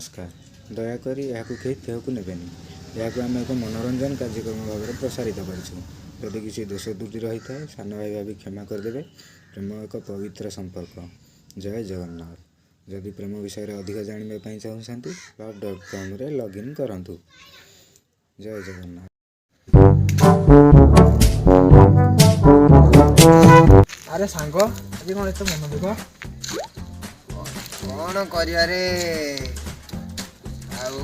ନମସ୍କାର। ଦୟାକରି ଏହାକୁ କେହି ଦେହକୁ ନେବେନି। ଏହାକୁ ଆମେ ଏକ ମନୋରଞ୍ଜନ କାର୍ଯ୍ୟକ୍ରମ ଭାବରେ ପ୍ରସାରିତ କରିଛୁ। ଯଦି କିଛି ଦୋଷ ତ୍ରୁଟି ରହିଥାଏ, ସାନ ଭାଇ ଭାବି କ୍ଷମା କରିଦେବେ। ପ୍ରେମ ଏକ ପବିତ୍ର ସମ୍ପର୍କ। ଜୟ ଜଗନ୍ନାଥ। ଯଦି ପ୍ରେମ ବିଷୟରେ ଅଧିକ ଜାଣିବା ପାଇଁ ଚାହୁଁଛନ୍ତି, love.comରେ ଲଗ୍ଇନ୍ କରନ୍ତୁ। ଜୟ ଜଗନ୍ନାଥ। ଆରେ ସାଙ୍ଗ, ଆଜି କ'ଣ ଏତେ ମନ ଦୁଃଖ? କ'ଣ କରିବାରେ ଆଉ,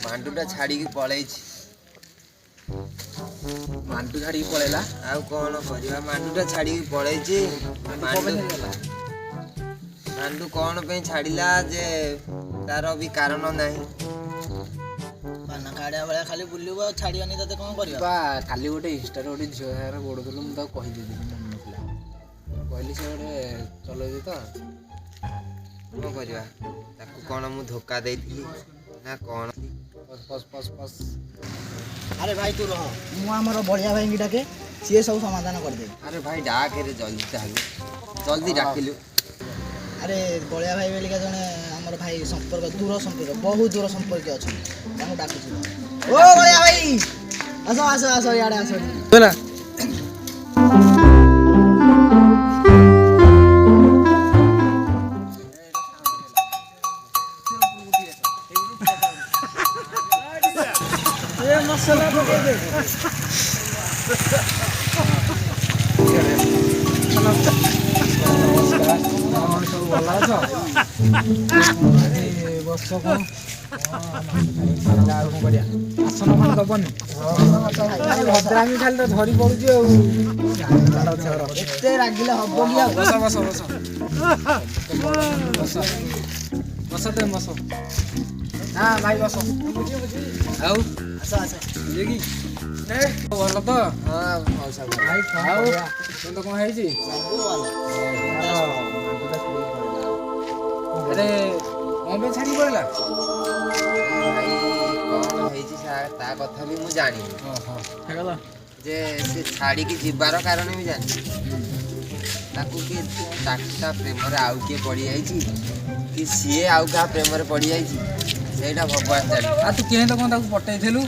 ମାଣ୍ଡୁଟା ଛାଡ଼ିକି ପଳେଇଛି। ମାଣ୍ଡୁ ଛାଡ଼ିକି ପଳେଇଲା? ଆଉ କ'ଣ କରିବା, ମାଣ୍ଡୁଟା ଛାଡ଼ିକି ପଳେଇଛି। ମାଣ୍ଡୁ କ'ଣ ପାଇଁ ମାଣ୍ଡୁ ଛାଡ଼ିଗଲା? ମାଣ୍ଡୁ କ'ଣ ପାଇଁ ଛାଡ଼ିଲା ଯେ, ତାର ବି କାରଣ ନାହିଁ। ବାନା କାଢ଼ିଆ ଭଳିଆ ଖାଲି ବୁଲିବ ଆଉ ଛାଡ଼ିବନି ତତେ, କ'ଣ କରିବା? ବା କାଲି ଗୋଟେ ଇନଷ୍ଟାରେ ଗୋଟେ ଝିଅ ସାଙ୍ଗରେ ଗୋଡ଼ୁଥିଲୁ, ମୁଁ ତାକୁ କହିଦେଇଥିଲି, ମନେ ନଥିଲା। କହିଲି ସେ ଗୋଟେ ଚଲଉଛି ତ। କ'ଣ କରିବା, ତାକୁ କ'ଣ ମୁଁ ଧୋକା ଦେଇଥିଲି ନା କ'ଣ? Pus pus pus pus. ଆରେ ଭାଇ, ତୁ ରହ, ମୁଁ ଆମର ବଳିଆ ଭାଇଙ୍କି ଡାକେ, ସିଏ ସବୁ ସମାଧାନ କରିଦେବେ। ଆରେ ଭାଇ, ଡାକେରେ ଜଲ୍ଦି, ତାହେଲେ ଜଲ୍ଦି ଡାକିଲୁ। ଆରେ ବଳିଆ ଭାଇ ବୋଲିକା ଜଣେ ଆମର ଭାଇ ସମ୍ପର୍କ, ଦୂର ସମ୍ପର୍କ, ବହୁତ ଦୂର ସମ୍ପର୍କୀୟ ଅଛନ୍ତି। ତାଙ୍କୁ ଡାକୁଛି। ଓ ବଳିଆ ଭାଇ, ଆସ ଆସ ଆସ, ଇଆଡ଼େ ଆସ। ହେଲା। ନମସ୍କାର, କ'ଣ ସବୁ ଭଲ ଅଛ? ବସ। କ'ଣ ଆଉ, କ'ଣ କରିବା? ଆସନ କଣ ଦବନି? ଭଦ୍ରାମି ଖାଲି ତ ଝରି ପଡୁଛି ଆଉ। ଏତେ ରାଗିଲେ ହବ କି ଆଉ? ବସ ବସ ବସ ବସ ବସ, ତମେ ବସ। ନା ଭାଇ, ବସ। ଆଉ ଆସ ଆସ। ଇଏ କି ଭଲ ତ? ହଁ ମଉସା, ଭଲ। ଭାଇ, ଆଉ ତୋର କ'ଣ ହେଇଛି? ସବୁ ଭଲ। ଆରେ, କ'ଣ ପାଇଁ ଛାଡ଼ିକି ପଳେଇଲା? ଭାଇ, କ'ଣ ହେଇଛି ତା କଥା ବି ମୁଁ ଜାଣିନି। ଓହୋ। ଯେ ସେ ଛାଡ଼ିକି ଯିବାର କାରଣ ବି ଜାଣିନି। ତାକୁ କିଏ, ତା ପ୍ରେମରେ ଆଉ କିଏ ପଡ଼ିଯାଇଛି କି ସିଏ ଆଉ କାହା ପ୍ରେମରେ ପଡ଼ିଯାଇଛି, ସେଇଟା ଭଗବାନ ଜାଣେ। ଆଉ ତୁ କେମିତି କ'ଣ ତାକୁ ପଟେଇଥିଲୁ?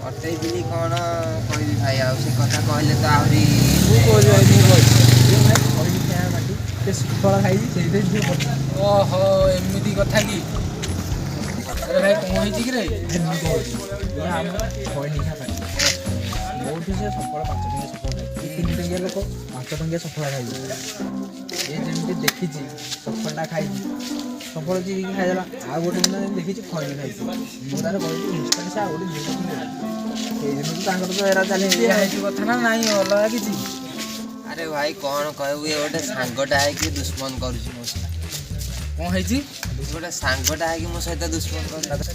ପଟେଇଥିଲି, କ'ଣ କହିବି ଭାଇ, ଆଉ ସେ କଥା କହିଲେ ତ ଆହୁରି। ମୁଁ କହୁଛି ଭାଇ, ମୁଁ କହୁଛି। ସେ ସୁଫଳ ଖାଇଛି, ସେଇଥିପାଇଁ। ଓହୋ, ଏମିତି କଥା କି? ଆରେ ଭାଇ, କ'ଣ ହେଇଛି କି ରେ? ମୁଁ କହୁଛି, ଆମ ଖଇନିଖା ପାଟି ମୋଠୁ ସେ ସଫଳ 5 ଟଙ୍କିଆ ସଫଳ ଖାଇଛି। 3 ଟଙ୍କିଆ ଲୋକ 5 ଟଙ୍କିଆ ସଫଳ ଖାଇଛି। ଏ ଯେମିତି ଦେଖିଛି ସଫଳଟା ଖାଇଛି, ସଫଳ ଚିରିକି ଖାଇଦେଲା। ଆଉ ଗୋଟେ ଦିନ ଯେମିତି ଦେଖିଛି ଖଇନି ଖାଇଛି। ମୁଁ ତାର କହିଛି, ଇନଷ୍ଟାଣ୍ଟ ସେ ଆଉ ଗୋଟେ ଜିନିଷ। ସେଇ ଦିନଠୁ ତାଙ୍କର ତ ଏରା ଚାଲିଛି। ଏଇଆ ହେଇଛି କଥା ନା ନାଇଁ ଅଲଗା କିଛି? ଆରେ ଭାଇ, କ'ଣ କହିବୁ, ଏ ଗୋଟେ ସାଙ୍ଗଟା ହେଇକି ଦୁଶ୍ମନ କରୁଛି ମୋ ସହିତ। କ'ଣ ହେଇଛି? ଗୋଟେ ସାଙ୍ଗଟା ହେଇକି ମୋ ସହିତ ଦୁଶ୍ମନ କରୁଛି।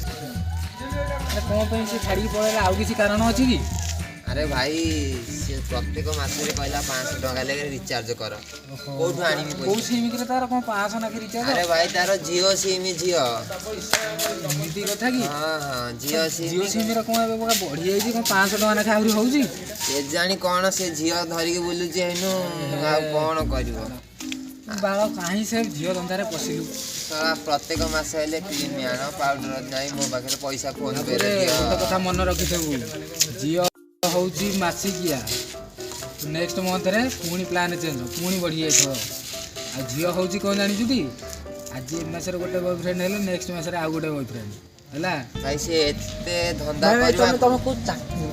ଆରେ, କ'ଣ ପାଇଁ ସେ ଛାଡ଼ିକି ପଳେଇଲା? ଆଉ କିଛି କାରଣ ଅଛି କି? ଆରେ ଭାଇ, ସିଏ ପ୍ରତ୍ୟେକ ମାସରେ କହିଲା 500 ଟଙ୍କା ଲେଖେ ରିଚାର୍ଜ କର। କୋଉଠୁ ଆଣିବି କୋଉ ପଇସା? ସିମ୍ କିରେ ତାର? କ'ଣ 500 ନାଖେ ରିଚାର୍ଜ? ଆରେ ଭାଇ, ତାର ଜିଓ ସିମ୍, ଜିଓ। ଏମିତି କଥା କି? ହଁ, ଜିଓ ଜିଓ ସିମ୍। ସିମ୍ର କ'ଣ ଏବେ ବଢ଼ିଯାଇଛି? କ'ଣ 500 ଟଙ୍କା ଲେଖା ଆହୁରି ହେଉଛି? କେଜାଣି କ'ଣ, ସେ ଝିଅ ଧରିକି ବୁଲୁଛି ଏଇନୁ, ଆଉ କ'ଣ କରିବ? ବାଳ, କାହିଁ ସେ ଝିଅ ଧନ୍ଦାରେ ପଶିଲୁ? ଶଳା, ପ୍ରତ୍ୟେକ ମାସ ହେଲେ କ୍ରିମ୍ ଆଣ, ପାଉଡର ନାହିଁ ମୋ ପାଖରେ ପଇସା, ଫୋନ ପେ ତାପରେ ରେ ଦିଅ। ଗୋଟେ କଥା ମନେ ରଖିଥିବୁ, ଝିଅ ହେଉଛି ମାସିକିଆ। ନେକ୍ସଟ ମନ୍ଥରେ ପୁଣି ପ୍ଲାନ୍ ଚେଞ୍ଜ, ପୁଣି ବଢ଼ିଯାଇଥିବ। ଆଉ ଝିଅ ହେଉଛି କ'ଣ ଜାଣିଛୁ ଟି? ଆଜି ଏ ମାସରେ ଗୋଟେ ବୟଫ୍ରେଣ୍ଡ ହେଲେ ନେକ୍ସଟ ମାସରେ ଆଉ ଗୋଟେ ବୟଫ୍ରେଣ୍ଡ ହେଲା। ଭାଇ, ସେ ଏତେ ଧନ୍ଦା ଭାଇ, କରିବା। ତମେ ତମେ କୋଉ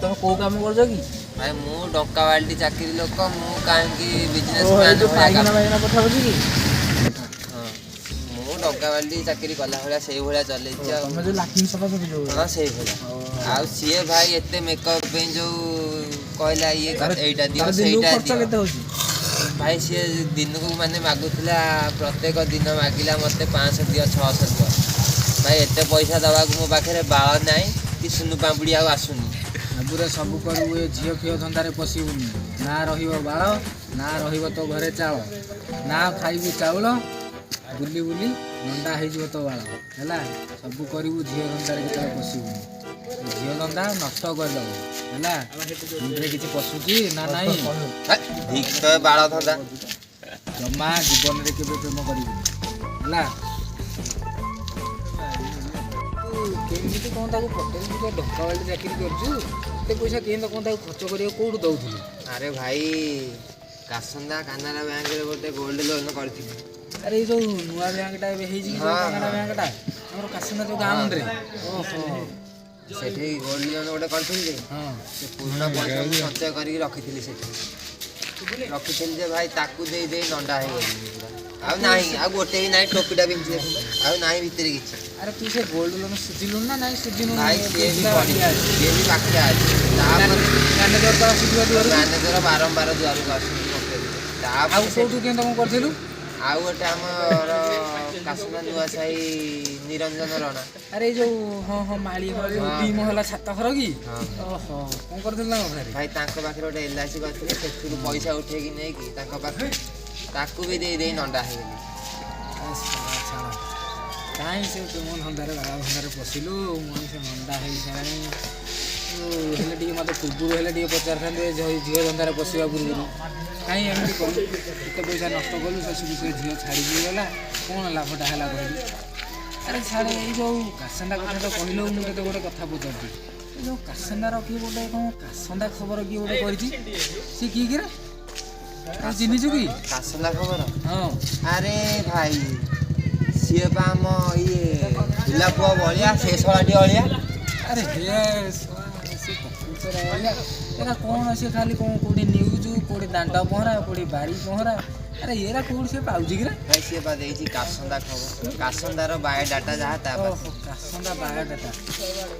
ତମେ କୋଉ କାମ କରୁଛ କି? ଭାଇ, ମୁଁ ଡଙ୍କା ବାଲ୍ଟି ଚାକିରି ଲୋକ। ମୁଁ କାହିଁକି ବିଜନେସ ଓହୋ, ଏଇ ମ୍ୟାନ୍ ଯୋଉ ଭଳିଆ ପାଇଖାନା କାମ ପାଇଖାନା ପଠାଉଛି କି? ହଁ, ମୁଁ ଡଙ୍କା ବାଲ୍ଟି ଚାକିରି କଲା ଭଳିଆ, ସେଇଭଳିଆ ଚଲେଇଛି ଆଉ। ତମେ ଯୋଉ ଲାଟ୍ରିନ୍ ସଫାସଫି ଯୋଉ? ହଁ, ସେଇଭଳିଆ। ଆଉ ସିଏ ଭାଇ ଏତେ ମେକଅପ୍ ପାଇଁ ଯୋଉ କହିଲା ଇଏ ଏଇଟା ଦିଅ, ତାର ଦିନକୁ ସେଇଟା ଖର୍ଚ୍ଚ ଦିଅ। କେତେ ହଉଛି? ଭାଇ, ସିଏ ଦିନକୁ ମାନେ ମାଗୁଥିଲା, ପ୍ରତ୍ୟେକ ଦିନ ମାଗିଲା ମୋତେ 500 ଦିଅ, 600 ଦିଅ। ଭାଇ, ଏତେ ପଇସା ଦେବାକୁ ମୋ ପାଖରେ ବାଳ ନାହିଁ କି ସୁନୁ ପାମ୍ପୁଡ଼ି ଆଉ ଆସୁନି। ସବୁରେ ସବୁ କରିବୁ, ଏ ଝିଅ ଫିଅ ଧନ୍ଦାରେ ପଶିବୁନି। ନା ରହିବ ବାଳ, ନା ରହିବ ତୋ ଘରେ ଚାଳ, ନା ଖାଇବୁ ଚାଉଳ, ବୁଲି ବୁଲି ନଣ୍ଡା ହେଇଯିବ ତୋ ବାଳ। ହେଲା, ସବୁ କରିବୁ, ଝିଅ ଧନ୍ଦାରେ କେତେବେଳେ ପଶିବୁନି। ଏ ଝିଅ ଧନ୍ଦା ନଷ୍ଟ କରିଦେବ। ହେଲା, ମୁଣ୍ଡରେ କିଛି ପଶୁଛି ନା ନାହିଁ? ଧିକ୍ ତ ବାଳ ଧନ୍ଦା। ଜମା ଜୀବନରେ କେବେ ପ୍ରେମ କରିବୁନି, ହେଲା? କେମିତି କ'ଣ ତାକୁ ପଟେଇଲୁ? ତୁ ତ ଡଙ୍କା ବାଲି ଚାକିରି କରୁଛୁ, ଏତେ ପଇସା କେମିତି କ'ଣ ତାକୁ ଖର୍ଚ୍ଚ କରିବାକୁ କେଉଁଠୁ ଦେଉଥିଲୁ? ଆରେ ଭାଇ, କାସନ୍ଦା କାନାରା ବ୍ୟାଙ୍କରେ ଗୋଟେ ଗୋଲ୍ଡ ଲୋନ୍ କରିଥିଲି। ଆରେ ଏଇ ଯୋଉ ନୂଆ ବ୍ୟାଙ୍କଟା ଏବେ ହେଇଛି କି, ଯୋଉ ହଁ, କାନାରା ହଁ। ବ୍ୟାଙ୍କଟା ଆମର କାଶିନ୍ଦା ଯୋଉ ଗାଁ ମୁଣ୍ଡରେ? ଓହୋ। ସେଠି ଗୋଲ୍ଡ ଲୋନ୍ ଗୋଟେ କରିଥିଲି ଯେ ସେ ପୁରୁଣା ପଇସା ମୁଁ ସଞ୍ଚୟ କରିକି ରଖିଥିଲି, ସେଠି ରଖିଥିଲି ଯେ ଭାଇ, ତାକୁ ଦେଇ ଦେଇ ନଣ୍ଡା ହେଇଗଲି ପୁରା। ଆଉ ନାହିଁ, ଆଉ ଗୋଟେ ବି ନାହିଁ। ଟୋପିଟା ପିନ୍ଧି ଦେଖନ୍ତୁ, ଆଉ ନାହିଁ ଭିତରେ କିଛି। ଆରେ ତୁ ସେ ଗୋଲ୍ଡ ଲୋନ୍ ସୁଝିଲୁଣି ନା ନାଇଁ ସୁଝିନୁ? ଭାଇ, ସିଏ ବି ପଡିଛି, ସିଏ ବି ପାଖରେ ଅଛି। ତାପରେ ମ୍ୟାନେଜର ତ ଆସୁଥିବ ଦୁଆରକୁ। ମ୍ୟାନେଜର ବାରମ୍ବାର ଦୁଆରକୁ ଆସୁଛି ପକେଇଲେ। ଆଉ ତାପରେ କୋଉଠୁ କେମିତି କ'ଣ କରିଥିଲୁ? ଆଉ ଗୋଟେ ଆମର କାଶନା ନୂଆସାହି ନିରଞ୍ଜନ ରଣା। ଆରେ ଏଇ ଯୋଉ, ହଁ ହଁ, ମାଳି ଘର ଯୋଉ ହଁ। ଦି ମହଲା ଛାତ ଘର କି? ହଁ। ଓହୋ, କ'ଣ କରିଥିଲୁ ତାଙ୍କ ପାଖରେ? ଭାଇ, ତାଙ୍କ ପାଖରେ ଗୋଟେ ଏଲ୍ I C କରିଥିଲି। ସେଥିରୁ ପଇସା ଉଠେଇକି ନେଇକି ତାଙ୍କ ପାଖରେ ତାକୁ ବି ଦେଇ ଦେଇ ନଣ୍ଡା ହେଇଗଲି। ଛାଡ଼, କାହିଁ ସେ ପ୍ରେମ ଧନ୍ଦାରେ, ବାଳ ଧନ୍ଦାରେ ପଶିଲୁ? ମଣିଷ ନଣ୍ଡା ହେଇସାରିଲାଣି। ହେଲେ ଟିକେ ମୋତେ ପୂର୍ବରୁ ହେଲେ ଟିକେ ପଚାରିଥାନ୍ତୁ, ଏ ଝିଅ ଧନ୍ଦାରେ ପଶିବା ପୂର୍ବରୁ। କାହିଁ ଏମିତି କଲୁ? ଏତେ ପଇସା ନଷ୍ଟ କଲୁ, ଶେଷକୁ ସେ ଝିଅ ଛାଡ଼ିକି ଗଲା। କ'ଣ ଲାଭଟା ହେଲା କହିଲୁ? ଆରେ ଛାଡ଼େ, ଏଇ ଯୋଉ କାସନ୍ଦା କଥା ତ କହିଲୁ, ମୁଁ ତତେ ଗୋଟେ କଥା ପଚାରୁଛି। ଏ ଯୋଉ କାସନ୍ଦାର କିଏ ଗୋଟେ କ'ଣ କାସନ୍ଦା ଖବର କିଏ ଗୋଟେ କରିଛି, ସେ କିଏ କିରେ? ତାକୁ ଚିହ୍ନିଛୁ କି? କାସନ୍ଦା ଖବର? ହଁ। ଆରେ ଭାଇ, ସିଏ ପା ଆମ ଇଏ ବୁଲା ପୁଅ ବଳିଆ, ସେ ଶଳାଟି ଅଳିଆ। ଆରେ ହେ ଶଳା, ସେ ପ୍ରକୃତରେ ଅଳିଆ। ଏରା କ'ଣ ସେ ଖାଲି କ'ଣ କୋଉଠି ନ୍ୟୁଜ୍, କୋଉଠି ଦାଣ୍ଡ ପହଁରା, କୋଉଠି ବାରି ପହଁରା। ଆରେ ଏରା କୋଉଠି ସେ ପାଉଛି କିରେ? ଭାଇ, ସିଏ ପା ଦେଇଛି କାସନ୍ଦା ଖବର, କାସନ୍ଦାର ବାୟୋଡାଟା ଯାହା ତା ପାଖରେ। ଓହୋ, କାସନ୍ଦା ବାୟୋଡାଟା।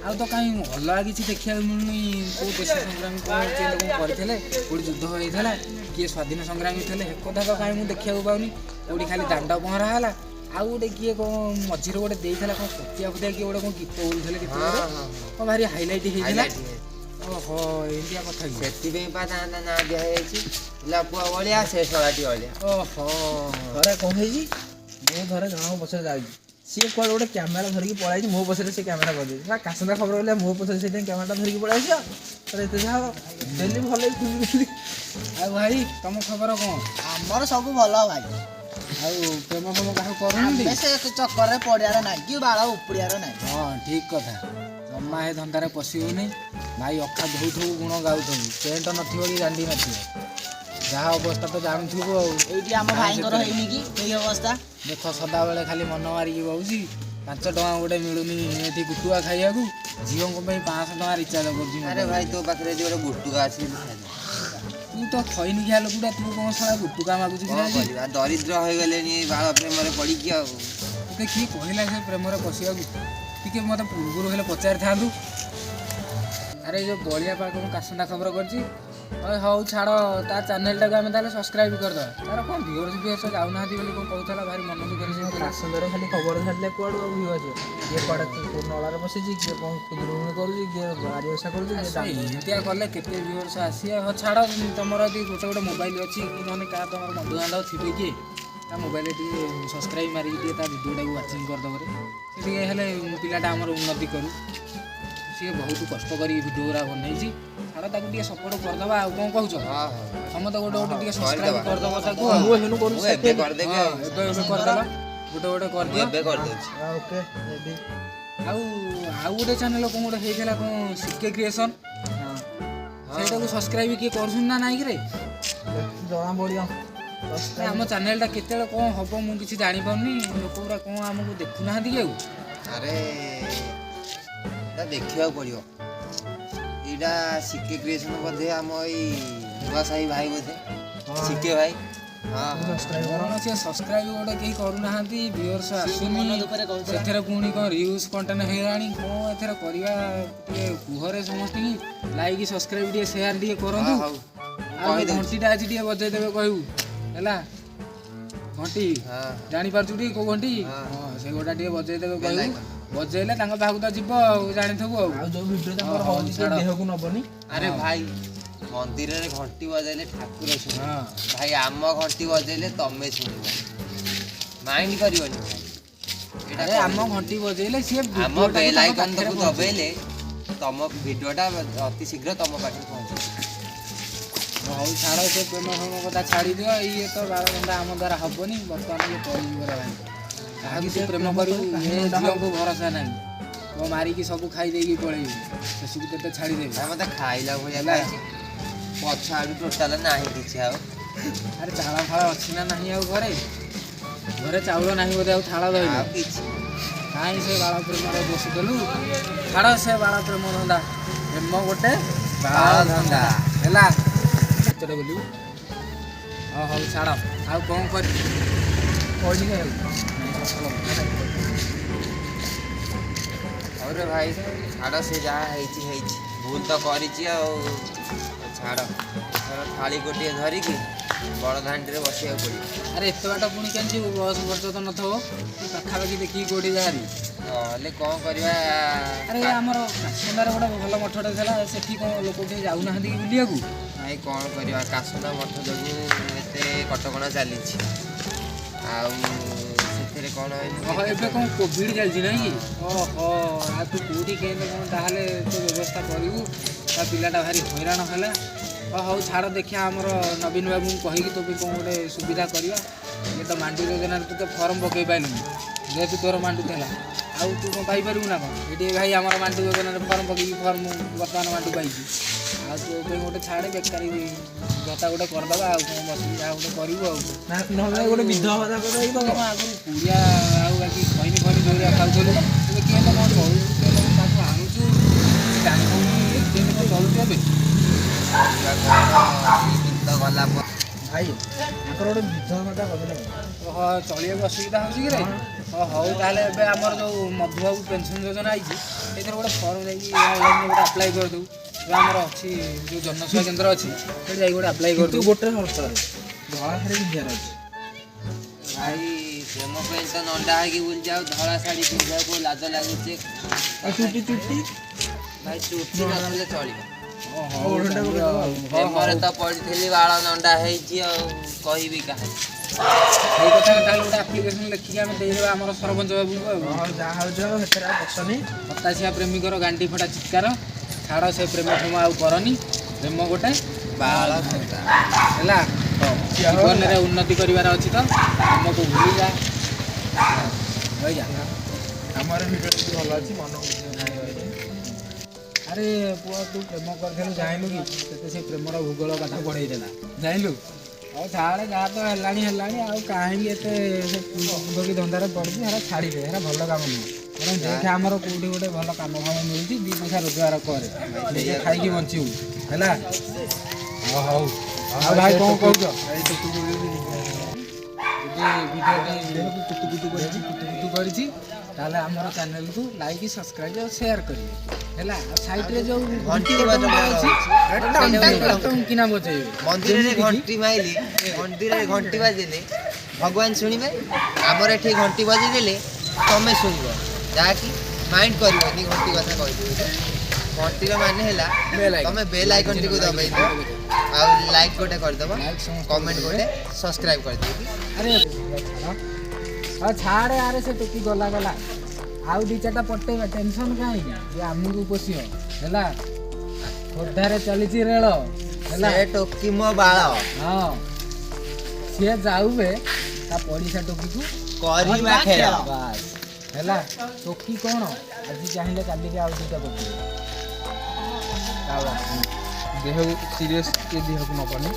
ଆଉ ତ କାହିଁ ଅଲଗା କିଛି ଦେଖିବାକୁ ମିଳୁନି। କୋଉ ଦେଶ ସଂଗ୍ରାମୀ କ'ଣ କେମିତି କ'ଣ କରିଥିଲେ, କୋଉଠି ଯୁଦ୍ଧ ହେଇଥିଲା, କିଏ ସ୍ୱାଧୀନ ସଂଗ୍ରାମୀ ଥିଲେ, ହେ କଥା ତ କାହିଁ ମୁଁ ଦେଖିବାକୁ ପାଉନି। କୋଉଠି ଖାଲି ଦାଣ୍ଡ ପହଁରା ହେଲା। ଆଉ ଗୋଟେ କିଏ କ'ଣ ମଝିରେ ଗୋଟେ ଦେଇଥିଲା, କ'ଣ ପତିଆ ଫତିଆ କିଏ ଗୋଟେ କ'ଣ ଗୀତ ବୋଲୁଥିଲେ କେତେ ହଁ ହଁ କ'ଣ ଭାରି ହାଇଲାଇଟ୍ ହେଇଥିଲା। ହାଇଲାଇଟ୍। ଓହୋ, ଏମିତିଆ କଥା କି? ସେଥିପାଇଁ ପା ତା ନାଁ ଦିଆ ହେଇଯାଇଛି ବୁଲା ପୁଅ ବଳିଆ, ସେ ଶଳାଟି ଅଳିଆ। ଓହୋ। ଥରେ କ'ଣ ହେଇଛି, ମୁଁ ଥରେ ଜଣଙ୍କ ପଛରେ ଯାଉଛି, ସିଏ କୁଆଡ଼େ ଗୋଟେ କ୍ୟାମେରା ଧରିକି ପଳାଇଛି। ମୋ ପଛରେ ସେ କ୍ୟାମେରା କରିଦେଇଛି ନା, କାସନ୍ଦା ଖବର ବୋଲେ ମୋ ପଛରେ ସେଇଥିପାଇଁ କ୍ୟାମେରାଟା ଧରିକି ପଳାଇଛି। ଆଉ ତାର ଏତେ ଯାହା ଡେଲି ଭଲ ହେଇକି। ଆଉ ଭାଇ, ତମ ଖବର କ'ଣ? ଆମର ସବୁ ଭଲ ଭାଇ। ଆଉ ପ୍ରେମ ଫେମ କାହାକୁ କରୁନାହାନ୍ତି? ଆମେ ସେ ଚକ୍କରରେ ପଡ଼ିବାର ନାହିଁ କି ବାଳ ଉପୁଡ଼ିବାର ନାହିଁ। ହଁ, ଠିକ କଥା। ଜମା ଏ ଧନ୍ଦାରେ ପଶିବୁନି ଭାଇ। ଅଖା ଧୋଉଥିବୁ ଗୁଣ ଗାଉଥିବୁ, ପେଣ୍ଟ ନଥିବ କି ଗାଣ୍ଡି ନଥିବ, ଯାହା ଅବସ୍ଥା ତ ଜାଣୁଥିବୁ ଆଉ। ଏଇଠି ଆମ ଭାଇଙ୍କର ହେଇନି କି ଏଇ ଅବସ୍ଥା? ଦେଖ, ସଦାବେଳେ ଖାଲି ମନ ମାରିକି ବଉଛି। 5 ଟଙ୍କା ଗୋଟେ ମିଳୁନି ଏଠି ଗୁଟୁଆ ଖାଇବାକୁ, ଝିଅଙ୍କ ପାଇଁ 500 ଟଙ୍କା ରିଚାର୍ଜ କରୁଛି ଆରେ ମୋବାଇଲରେ। ଭାଇ, ତୋ ପାଖରେ ଯଦି ଗୋଟେ ଗୁଟୁକା ଅଛି ଯଦି ଖାଇଦେ। ତୁ ତ ଖଇନି ଖିଆ ଲୋକଟା, ତୁ କ'ଣ ଶଳା ଗୁଟୁକା ମାଗୁଛୁ କି? କଣ ଆଜି କରିବା, ଦରିଦ୍ର ହେଇଗଲେଣି ଏଇ ବାଳ ପ୍ରେମରେ ପଡ଼ିକି ଆଉ। ତତେ କିଏ କହିଲା ସେ ପ୍ରେମରେ ପଶିବାକୁ? ଟିକେ ମୋତେ ପୂର୍ବରୁ ହେଲେ ପଚାରିଥାନ୍ତୁ। ଆରେ ଏଇ ଯୋଉ ବଳିଆ ପା କ'ଣ କାସନ୍ଦା ଖବର କରିଛି? ହଉ ହଉ, ଛାଡ଼, ତା ଚ୍ୟାନେଲଟାକୁ ଆମେ ତାହେଲେ ସବସ୍କ୍ରାଇବ୍ କରିଦେବା। ତାର କ'ଣ ଭିଉର୍ସ ଫିଉର୍ସ ଯାଉନାହାନ୍ତି ବୋଲି କ'ଣ କହୁଥିଲା, ଭାରି ମନ ଦୁଃଖରେ ସେ ଥିଲା। କାସନ୍ଦାରେ ଖାଲି ଖବର ଛାଡ଼ିଲେ କୁଆଡ଼ୁ ଆଉ ଭିଉ ଆସିବ? କିଏ କୁଆଡ଼େ କୋଉ ନଳାରେ ବସିଛି, କିଏ କ'ଣ ଖୁଦୁରୁକୁଣୀ କରୁଛି, କିଏ ବାରି ଓଷା କରୁଛି, କିଏ ସେ ଦାଣ୍ଡ ଏମିତିଆ କଲେ କେତେ ଭିଉର୍ସ ଆସିବେ? ହଉ ଛାଡ଼, ତମର ଯଦି ଗୋଟେ ଗୋଟେ ମୋବାଇଲ ଅଛି କି ନହେଲେ କାହା ତମର ବନ୍ଧୁବାନ୍ଧବ ଥିବେ କିଏ, ତା ମୋବାଇଲରେ ଟିକେ ସବସ୍କ୍ରାଇବ୍ ମାରିକି ଟିକେ ତା ଭିଡ଼ିଓଟାକୁ ୱାଚିଂ କରିଦେବରେ। ସେ ଟିକେ ହେଲେ ପିଲାଟା ଆମର ଉନ୍ନତି କରୁ। ସିଏ ବହୁତ କଷ୍ଟ କରିକି ଭିଡ଼ିଓ ଗୁଡ଼ା ବନେଇଛି। ଛାଡ଼, ତାକୁ ଟିକେ ସପୋର୍ଟ କରିଦେବା। ଆଉ କ'ଣ କହୁଛ? ହଁ ହଁ। ସମସ୍ତେ ଗୋଟେ ଗୋଟେ ଟିକେ ସବସ୍କ୍ରାଇବ୍ କରିଦେବା। କରିଦେବ ତାକୁ। ମୁଁ ହେନୁ କରୁଛି। ମୁଁ ଏବେ କରିଦେବି। ହଁ, ଆଉ ଏବେ ଏବେ କରିଦେବା, ଗୋଟେ ଗୋଟେ ମୁଁ କରିଦିଅ। ଏବେ କରିଦେଉଛି। Okay, ready. ଆଉ ଆଉ ଗୋଟେ ଚ୍ୟାନେଲ କ'ଣ ଗୋଟେ ହେଇଥିଲା, କ'ଣ ସିକେ କ୍ରିଏସନ୍, ସେଇଟାକୁ ସବସ୍କ୍ରାଇବ୍ କିଏ କରୁଛନ୍ତି ନା ନାଇଁ କିରେ? ଜଣା ପଡ଼ିବ। ଏ ଆମ ଚ୍ୟାନେଲଟା କେତେବେଳେ କ'ଣ ହବ ମୁଁ କିଛି ଜାଣିପାରୁନି। ଲୋକ ଗୁରା କ'ଣ ଆମକୁ ଦେଖୁନାହାନ୍ତି କି ଆଉ? ଆରେ ଏଇଟା ଦେଖିବାକୁ ପଡ଼ିବ। ଏଇଟା ସିକେ କ୍ରିଏସନ୍ ବୋଧେ ଆମ ଏଇ ନୂଆ ସାହି ଭାଇ ବୋଧେ, ସିକେ ଭାଇ। ହଁ ହଁ। ସବସ୍କ୍ରାଇବ୍ କର। କ'ଣ ସେ ସବସ୍କ୍ରାଇବ୍ ଗୋଟେ କେହି କରୁନାହାନ୍ତି, ଭିଉଅର୍ସ ଆସୁନି। ମନ ଦୁଃଖରେ କହୁଥିଲା। ସେଥିରେ ପୁଣି କ'ଣ ରିୟୁଜ୍ କଣ୍ଟେଣ୍ଟ ହେଇଗଲାଣି। କ'ଣ ଏଥିରେ କରିବା ଟିକେ କୁହରେ ସମସ୍ତଙ୍କୁ। ଲାଇକ୍, ସବସ୍କ୍ରାଇବ୍ ଟିକେ, ସେୟାର ଟିକେ କରନ୍ତୁ। ହଁ, ହଉ, ମୁଁ ଆଉ କହିଦେଉଛି। ଘଣ୍ଟିଟା ଅଛି, ଟିକେ ବଜେଇ ଦେବେ କହିବୁ ହେଲା। ଘଣ୍ଟି ହଁ। ଜାଣିପାରୁଛୁ ଟିକେ କୋଉ ଘଣ୍ଟି? ହଁ। ହଁ, ସେ ଗୋଟା ଟିକେ ବଜେଇ ଦେବେ Bell କହିବୁ। icon। ବଜେଇଲେ ତାଙ୍କ ପାଖକୁ ତ ଯିବ ଆଉ ଜାଣିଥିବୁ ଆଉ। ଆଉ ଯୋଉ ଭିଡ଼ିଓ ତାଙ୍କର ହଉ, ହଉଛି ସେ ଛାଡ଼। ଦେହକୁ ନବନି। ଆରେ ଭାଇ, ମନ୍ଦିରରେ ଘଣ୍ଟି ବଜେଇଲେ ଠାକୁର ଶୁଣିବେ। ଭାଇ, ଆମ ଘଣ୍ଟି ବଜେଇଲେ ତମେ ଶୁଣିବ, ମାଇଣ୍ଡ କରିବନି ଭାଇ ଏଇଟା। ଆରେ ଆମ ଘଣ୍ଟି ବଜେଇଲେ ସିଏ ଆମ ଭିଡ଼ିଓଟାକୁ ବେଲ୍ ତାଙ୍କ ଆଇକନ୍ ପାଖରେ ତାକୁ ପହଞ୍ଚେଇବ। ଦବେଇଲେ ତମ ଭିଡ଼ିଓଟା ଅତି ଶୀଘ୍ର ତମ ପାଖରେ ପହଞ୍ଚିବ। ହଉ ଛାଡ଼, ସେ ପ୍ରେମ ଫେମ କଥା ଛାଡ଼ିଦିଅ। ଇଏ ତ ବାଳ ଧନ୍ଦା ଆମ ଦ୍ୱାରା ହବନି ବର୍ତ୍ତମାନ। ଇଏ କଳିଯୁଗର ଭାଇ, କାହାକୁ ତୁ ପ୍ରେମ କରିବୁ? ଏ ଝିଅଙ୍କୁ ଭରସା ନାହିଁ। ଓ ମାରିକି ସବୁ ଖାଇ ଦେଇକି ପଳେଇବି, ଶେଷକୁ ତତେ ଛାଡ଼ିଦେବି। ଭାଇ, ମତେ ଖାଇଲା ଭଳିଆ ହେଲା। ଖାଇଛି, ପଛ ଆଡୁ ଟୋଟାଲ ନାହିଁ କିଛି ଆଉ। ଆରେ, ଚାଳ ଫାଳ ଅଛି ନା ନାହିଁ ଆଉ ଘରେ? ଘରେ ଚାଉଳ ନାହିଁ ବୋଧେ, ଆଉ ଥାଳ ଧଇଲୁ? ଆଉ କିଛି। କାହିଁ ସେ ବାଳ ପ୍ରେମର ଦୋଷ ଦେଲୁ? ଛାଡ଼ ସେ ବାଳ ପ୍ରେମ ଧନ୍ଦା। ପ୍ରେମ ଗୋଟେ ବାଳ ଧନ୍ଦା। ହେଲା, କେତେଟା ବୁଲିବୁ? ହଉ ହଉ, ଛାଡ଼। ଆଉ କ'ଣ କରିବି? କହିଲି ଖାଇବାକୁ। ହଉ ରେ ଭାଇ, ଛାଡ଼, ସେ ଯାହା ହେଇଛି ହେଇଛି। ଭୁଲ ତ କରିଛି ଆଉ ଛାଡ଼। ଏଥର ଥାଳି ଗୋଟିଏ ଧରିକି ବଡ଼ ଦାଣ୍ଡରେ ବସିବାକୁ ପଡ଼ିବ। ଆରେ, ଏତେ ବାଟ ପୁଣି କେମିତି ଯିବୁ? ବସ୍ ଖର୍ଚ୍ଚ ତ ନଥିବ। ପାଖାପାଖି ଦେଖିକି କୋଉଠି ଯାହାରି। ନହେଲେ କ'ଣ କରିବା? ଆରେ, ଆମର କାଶୁଣ୍ଡାରେ ଗୋଟେ ଭଲ ମଠଟେ ଥିଲା, ସେଠି କ'ଣ ଲୋକ କେହି ଯାଉନାହାନ୍ତି କି ବୁଲିବାକୁ? ଭାଇ, କ'ଣ କରିବା? କାଶୁନା ମଠ ଯୋଗୁଁ ଏତେ କଟକଣା ଚାଲିଛି, ଆଉ ସେଥିରେ କ'ଣ ହେଇଛି? ଓହୋ, ଏବେ କ'ଣ କୋଭିଡ଼ ଚାଲିଛି ନାଇଁ କି? ଓହୋ, ଆଉ ତୁ କେଉଁଠି କେମିତି କ'ଣ ତାହେଲେ ତୋ ବ୍ୟବସ୍ଥା କରିବୁ? ତା ପିଲାଟା ଭାରି ହଇରାଣ ହେଲା। ଓ ହଉ ଛାଡ଼, ଦେଖିବା ଆମର ନବୀନ ବାବୁଙ୍କୁ କହିକି ତୋ ପାଇଁ କ'ଣ ଗୋଟେ ସୁବିଧା କରିବା। ଇଏ ତ ମାଣ୍ଡୁ ଯୋଜନାରେ ତୁ ତ ଫର୍ମ ପକାଇ ପାରିଲୁନି, ଯେହେତୁ ତୋର ମାଣ୍ଡୁ ଥିଲା, ଆଉ ତୁ କ'ଣ ପାଇପାରିବୁ ନା କ'ଣ? ଏଠି ଭାଇ ଆମର ମାଣ୍ଡୁ ଯୋଜନାରେ ଫର୍ମ ପକେଇକି ଫର୍ମ ବର୍ତ୍ତମାନ ମାଣ୍ଡୁ ପାଇଛି। ଆଉ ତୋ ପାଇଁ ଗୋଟେ ଛାଡ଼େ, ବେକାରୀ ଭତ୍ତା ଗୋଟେ କରିଦେବା। ଆଉ କ'ଣ, ବସିକି ଯାହା ଗୋଟେ କରିବୁ ଆଉ। ନା, ନହେଲେ ଗୋଟେ ବିଧବା ଭତ୍ତା କରିଦେଇକି ତମ ଆଗରୁ ପୁଡ଼ିଆ ଆଉ ବାକି ଖଇନି ଫଇନି ଯୋଉରା ଖାଉଥିଲୁ, ଏବେ କେମିତି କ'ଣ ଚଳୁଛୁ, କେମିତି କ'ଣ ତାକୁ ଆଣୁଛୁ ଜାଣି ହଉନି। କେମିତି କ'ଣ ଚଳୁଛୁ ଏବେ? କରିବା କ'ଣ? ଦିନ ତ ଗଲା ପରେ ଭାଇ, ତାଙ୍କର ଗୋଟେ ବିଧବା ଭତ୍ତା କରିଦେଲେ ଭଲ। ଓହୋ, ଚଳିବାକୁ ଅସୁବିଧା ହେଉଛି କି ରେ? ଓ ହଉ, ତାହେଲେ ଏବେ ଆମର ଯେଉଁ ମଧୁବାବୁ ପେନ୍ସନ୍ ଯୋଜନା ହେଇଛି, ସେଇଥିରେ ଗୋଟେ ଫର୍ମ ଯାଇକି ଅନଲାଇନ୍ରେ ଗୋଟେ ଆପ୍ଲାଏ କରିଦେବୁ। ଯେଉଁ ଆମର ଅଛି, ଯେଉଁ ଜନସେବା କେନ୍ଦ୍ର ଅଛି, ସେଠି ଯାଇକି ଗୋଟେ ଆପ୍ଲାଏ କିନ୍ତୁ କରିଦେବୁ। ଗୋଟେ ସର୍ତ୍ତରେ, ଧଳା ଶାଢ଼ୀ ପିନ୍ଧିବାର ଅଛି। ଭାଇ, ପ୍ରେମ ପାଇଁ ତ ନଣ୍ଡା ହେଇକି ବୁଲୁଛି, ଆଉ ଧଳା ଶାଢ଼ୀ ପିନ୍ଧିବାକୁ ଲାଜ ଲାଗୁଛି। ଆଉ ଚୁଟି ଚୁଟି? ଭାଇ, ଚୁଟି ନଥିଲେ ଚଳିବ। ଓ ହଉ, ଓଢ଼ଣୀଟା ଚାଲିବ ପକେଇଦବା ଆଉ। ଆଉ। ପ୍ରେମରେ ତ ପଡ଼ିଥିଲି, ବାଳ ନଣ୍ଡା ହେଇଛି, ଆଉ କହିବି କାହାକୁ? ସେଇ କଥା, ତାହେଲେ ଗୋଟେ ଆପ୍ଲିକେସନ୍ ଲେଖିକି ଆମେ ଦେଇଦେବା ଆମର ସରପଞ୍ଚ ବାବୁଙ୍କୁ ଆଉ। ହଁ, ଯାହା ହଉଛି ଆଉ, ସେଥିରେ ଆଉ ବସନି। ହତାଶିଆ ପ୍ରେମିକର ଗାଣ୍ଡି ଫଟା ଚିତ୍କାର। ଛାଡ଼ ସେ ପ୍ରେମ ଫେମ ଆଉ କରନି। ପ୍ରେମ ଗୋଟେ ବାଳ ଧନ୍ଦା। ହେଲା। ଜୀବନରେ ଉନ୍ନତି କରିବାର ଅଛି ତ ପ୍ରେମକୁ ଭୁଲି ଯା, ରହିଯା। ଆମର ଭିଡ଼ିଓ ଯଦି ଭଲ ଅଛି, ମନ ବୁଝିବ। ଆରେ ପୁଅ, ତୁ ପ୍ରେମ କରିଥିଲୁ ଜାଣିଲୁ କି, ତତେ ସେ ପ୍ରେମର ଭୂଗୋଳ ପାଠ ପଢ଼େଇ ଦେଲା, ଜାଣିଲୁ? ଆଉ ଛାଡ଼େ, ଯାହା ତ ହେଲାଣି ହେଲାଣି। ଆଉ କାହିଁକି ଏତେ ସେ ଭୋଗୀ ଧନ୍ଦାରେ ପଡ଼ିଛି? ହେରା ଛାଡ଼ିଦେ, ହେରା ଭଲ କାମ ନୁହଁ। ବରଂ ଦେଖେ ଆମର କେଉଁଠି ଗୋଟେ ଭଲ କାମ ଫାମ ମିଳୁଛି, ଦି ପଇସା ରୋଜଗାର କରେ, ନିଜେ ଖାଇକି ବଞ୍ଚିବୁ। ହେଲା। ହଉ ହଉ, ଆଉ ଭାଇ କ'ଣ କହୁଛ? ଯଦି ଭିଡ଼ିଓଟି ଦେହକୁ କୁତୁ କୁତୁ କରିଛି, କୁତୁ କୁତୁ କରିଛି, ତାହେଲେ ଆମର ଚ୍ୟାନେଲକୁ ଲାଇକ୍, ସବସ୍କ୍ରାଇବ୍ ଆଉ ସେୟାର କରିବେ। ହେଲା, ଆଉ ସାଇଡ଼ରେ ଯୋଉ ଘଣ୍ଟି ଘଣ୍ଟି ବଜେଇବାର ଅଛି, ଅଛି। ଟଙ୍କିନା ବଜେଇବେ। ମନ୍ଦିରରେ ଯେମିତିକି ଘଣ୍ଟି ମାଇଲି, ମନ୍ଦିରରେ ଘଣ୍ଟି ବାଜିଲେ ଭଗବାନ ଶୁଣିବେ। ଆମର ଏଠି ଘଣ୍ଟି ବଜେଇଦେଲେ ତମେ ଶୁଣିବ। ଯାହାକି ମାଇଣ୍ଡ କରିବନି, ଘଣ୍ଟି କଥା କହିଦେବି। ଘଣ୍ଟିର ମାନେ ହେଲା Bell icon। ତମେ ବେଲ୍ ଆଇକନ୍ଟିକୁ ଦବେଇ ଦିଅ, ଆଉ ଲାଇକ୍ ଗୋଟେ କରିଦେବ, Like ସମସ୍ତେ କମେଣ୍ଟ ଗୋଟେ, ସବସ୍କ୍ରାଇବ୍ କରିଦେଇକି। ଆରେ ହଁ, ଛାଡ଼େ। ଆରେ ସେ ଟୋକି ଗଲା ଗଲା, ଆଉ ଦି ଚାରିଟା ପଟେଇବା, ଟେନସନ୍ କାହିଁକି? ଯେ ଆମକୁ ପୋଷିବ। ହେଲା, ଖୋର୍ଦ୍ଧାରେ ଚାଲିଛି ରେଳ। ହେଲା। ସେ ଟୋକି ମୋ ବାଳ। ହଁ, ସିଏ ଯାଉବେ ତା ପଡ଼ିଶା ଟୋକିକୁ କରିବା ଖେଳ। ବାସ୍, ହେଲା। ଟୋକି କ'ଣ, ଆଜି ଚାହିଁଲେ କାଲିକି ଆଉ ଦୁଇଟା ପକେଇବ। ଦେହକୁ ସିରିୟସ୍, କିଏ ଦେହକୁ ନବନି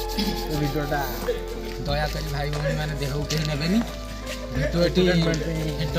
ଏ ଭିଡ଼ିଓଟା। ଦୟାକରି ଭାଇ ଭଉଣୀ ମାନେ, ଦେହକୁ କେହି ନେବେନି। ଭିଡ଼ିଓଟି Entertainment ପାଇଁ।